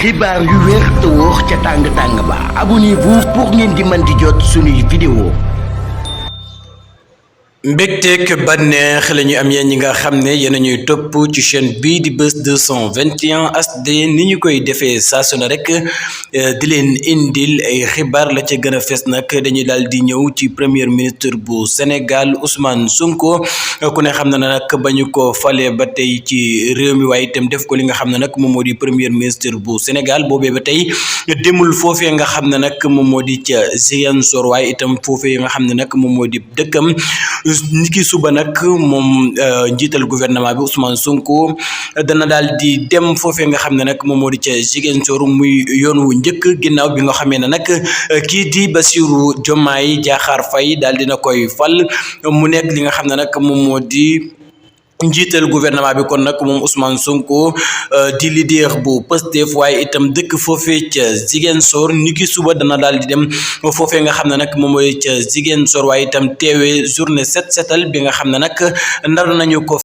xibaar yu wér te wóor ca tàng ba abonnez-vous pour ngeen di mën di jot suñuy vidéo. mbégteeg bànneex la ñuy am yéen ñi nga xam ne yéen a ñuy topp ci chaîne bii di Buzz 221 HD ni ñu koy defee saa su ne rek di leen indil ay xibaar. la ca gën a fees nag dañuy daal di ñëw ci premier ministre bu Sénégal Ousmane Sonko ku ne xam na nag ba ñu ko falee ba tey ci réew mi waaye itam def ko li nga xam ne nag moom moo di premier ministre bu Sénégal boobee ba tey demul foofee nga xam ne nag moom moo di ca Ziguinchor waaye itam foofee nga xam ne nag moom moo di dëkkam. niki suba nag moom njiital gouvernement bi Ousmane Sonko dana daal di dem foofee nga xam ne nag moom moo di ca Ziguinchor muy yoon wu njëkk ginnaaw bi nga xamee ne nag kii di Bassirou Diomaye Diakhar Faye daal dina koy fal mu nekk li nga xam ne nag moom moo di njiital gouvernement bi. kon nag moom Ousmane Sonko di leader bu Pastef waaye itam dëkk foofee ca Ziguinchor niki suba dana daal di dem foofee nga xam ne nag moom mooy ca Ziguinchor waaye itam teewee journée set setal bi nga xam ne nag nar nañu ko